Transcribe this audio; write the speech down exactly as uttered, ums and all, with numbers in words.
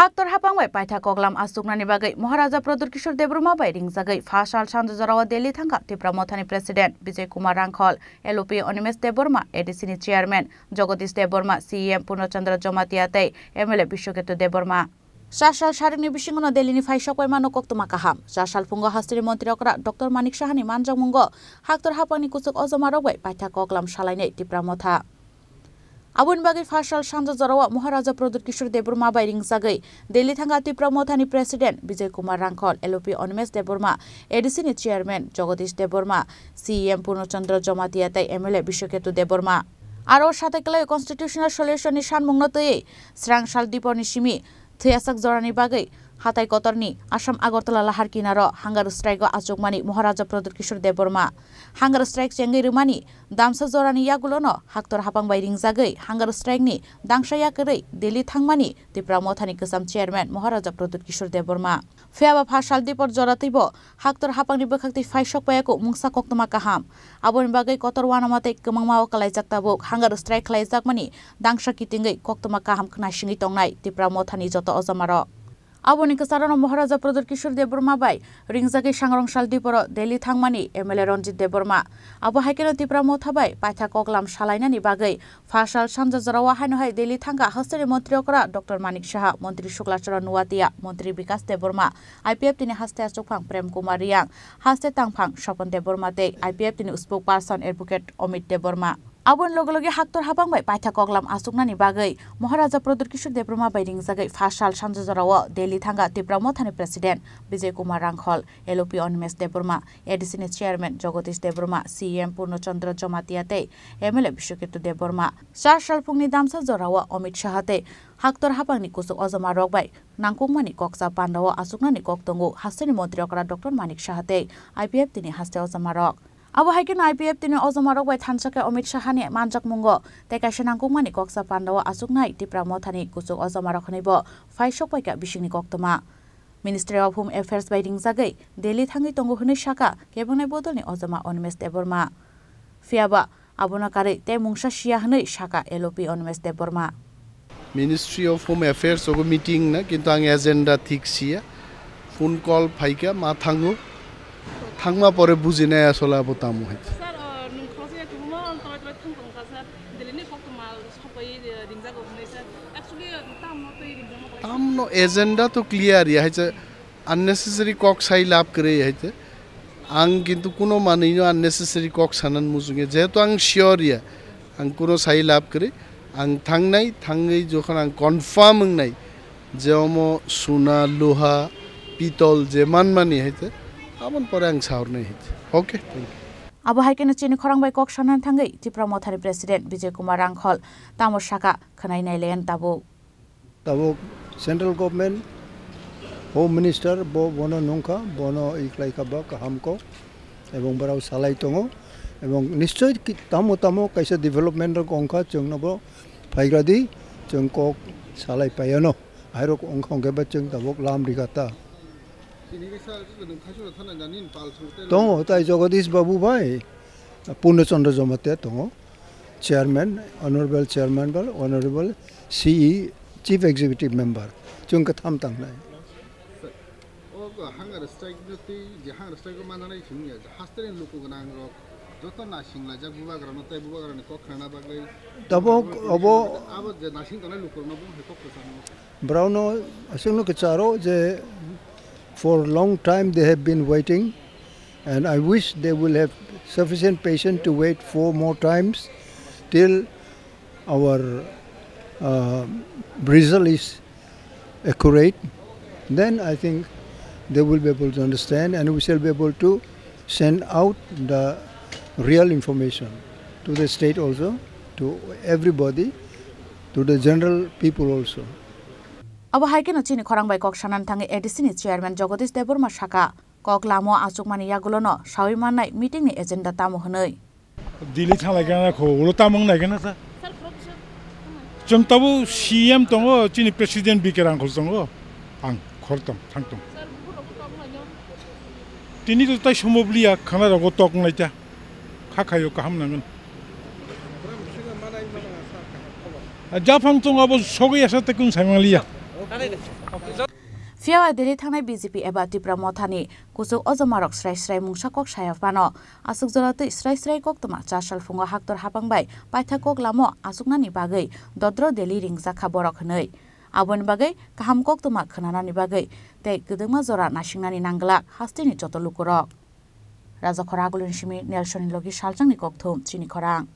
Haktor hapang bai paitha koklam achuknani bagwi Maharaja Pradyut Kishore Debbarma bai ringjagwi pha sal sanjajorao Delhi thangkha Tipra Mothani President Bijay Kumar Rangkhol, L O P Animesh Debbarma, A D C ni Chairman Jagadish Debbarma, C E M Purna Chandra Jamatia tei M L A Bishwaketu Debbarma. Chasal sarikni bisingono Delhini phaisok bai mano koktwma kaham. Chasal phungo hasteni montri okra Doctor Manik Sahani manjakmungo haktor hapangni kuchuk ojomarok bai paitha koklam salainai Tipra Motha. Aboni bagwi pha sal sanja jorao Maharaja Pradyut Kishore Debbarma bai ringjagwi Delhi thangkha Tipra Mothani President Bijay Kumar Rangkhol, L O P Animesh Debbarma, A D C ni Chairman Jagadish Debbarma, C E M Purna Chandra Jamatia tei M L A Bishwaketu Debbarma. Aro satai kwlai constitutional solution ni sanmungno twiwi srang sal diporni simi thwiyasak jorani bagwi hatai kotorni Assam Agartala lahar kinaro hunger strike o achukmani Maharaja Pradyut Kishore Debbarma. Hunger strike chengwi rwmani damsa jorani yagulono haktor hapang bai ringjagwi hunger strike ni dangsa yakarwi Delhi thangmani Tipra Mothani kwcham chairman Maharaja Pradyut Kishore Debbarma. Phiyaba pha sal dipor jora twibo haktor hapangni bwkhaktwi phaisok paiyaku mungsa koktwma kaham. Aboni bagwi kotor uanama tei kwmangma o kwlaijak tabuk hunger strike khlaijakmani dangsa kitingwi koktwma kaham khna singwi tongnai Tipra Mothani joto ojomarok. Aboni kwcharano Maharaja Pradyut Kishore Debbarma bai ringjagwi sangrong sal diporo Delhi thangmani M L A Ranjit Debbarma. Abo hai kheno Tipra Motha bai paitha koklam salainani bagwi pha sal sanja jorao haino hai Delhi thangkha hasteni montri okra Doctor Manik Saha, montri Shukla Charan Nuatia, montri Bikas Debbarma, I P F T ni haste achukphang Prem Kumar Riang, haste tangphang Swapan Debbarma tei I P F T ni spokesperson advocate Amit Debbarma. Aboni loge loge haktor hapang bai paitha koklam achuknani bagwi Maharaja Pradyut Kishore Debbarma bai ringjagwi pha sal sanja jorao Delhi thangkha Tipra Mothani President Bijay Kumar Rangkhol, L O P Animesh Debbarma, A D C ni Chairman Jagadish Debbarma, C E M Purna Chandra Jamatia tei M L A Bishwaketu Debbarma. Char sal phungni damsa jorao Amit Saha tei haktor hapangni kuchuk ojomarok bai nangkukmani koksa pandao achuknani kok tongo hasteni montri okra Doctor Manik Saha tei I P F T ni haste ojomarok. Abo hai kheno I P F T ni ojomarok bai thansa khe Amit Sahani manjakmungo tei kaisa nangkukmani koksa pandao achuknai Tipra Mothani kuchuk ojomarok hwnwibo phaisok paikha bisingni koktwma. Ministry of Home Affairs bai ringjagwi Delhi thangwi tongo hwnwi sakha kebengni bodolni ojoma Animesh Debbarma. Phiyaba abono karwi tei mungsa siya hwnwi sakha L O P Animesh Debbarma. Ministry of Home Affairs ogo meeting na, kintu ang agenda thik siya. Phone call phaikha, ma thango. Thangma pore bujinai asole abo tamo hai. Sir, uh, nung khoroksa ya kubuma ang tolai tolai thang tongkha, sir. Delhi ni koktwma sopai, uh, ringjago hwnwi, sir. Actually, uh, tamno tei ringjakma. Tamno agenda to clear ya hai, sir. Unnecessary kok sai lab kwrwi hai te. Ang kintu kuno manwino unnecessary kok sanan muchungya. Jehetu ang sure ya, ang kuno sai lab kwrwi. Ang thangnai, thangwi jokhon ang confirm wngnai je omo suna, loha, pitol je manmani hai te, aboni pore ang sahornai hai te. Okay, thank you. Abo hai kheno chini khorang bai kok sanani thangwi Tipra Mothani President Bijay Kumar Rangkhol tamo sakha khwnai nailayan tabuk. Tabuk central government, Home Minister bo bono nungkha, bono ikhlaikha ba kaham kok, ebong borao salai tongo, ebong nischoi ki-, tamo tamo kaisa development rok ongkha, chwngno bo phaigradi, chwng kok salai paiano, airok ongkha ongkhe ba chwng tabuk lam rigata. Tongo, tai Jagadish Babu bai, Purna Chandra Jamatia tongo. Chairman, Honorable Chairman ba, Honorable C E, Chief Executive Member, chwng kwtham tangnai. O hunger strike no twi je hunger strike o manjanai chwng ya, hasteni luku gwnang rok joto nasing laijak bubagra no tei bubagra ni kok khnana bagwi. Tabuk obo abo je nasing tongnai luku rok no bo hai kok kwchang no. Borokno aswkno kwcharo je for long time they have been waiting, and I wish they will have sufficient patience to wait four more times till our, uh, result is accurate. Then I think they will be able to understand, and we shall be able to send out the real information to the state also, to everybody, to the general people also. Abo hai kheno chini khorang bai kok sanani thangwi A D C ni chairman Jagadish Debbarma sakha, kok lamo achukmani yagulono sawi mannai meeting ni agenda tamo hwnwi. Delhi thanglaikha na kho, ulo tamo wnglaikha na sa. Chwng tabuk C M tongo, chini president B K Rangkhol tongo, ang khortong thangtong. Tini to tai somobliya khana rogo tok wnglaita, kha khayo kaham nangwno. Japhang tongo abo sogwi asa tei kung saimaliya. Phiya ba Delhi thangnai B J P eba Tipra Mothani kuchuk ojomarok srai srai mungsa kok saya phano, aswk jora twi srai srai koktwma cha salphungo haktor hapang bai paitha kok lamo achuknani bagwi dodro Delhi ringjakha borok hwnwi. Aboni bagwi kaham koktwma khwnanani bagwi tei kwdwkma jora naisingnani nangglak hasteni joto lukurok. Rajakhor Agulini simi Nelsonni logi Salchangni kokthum chini khorang.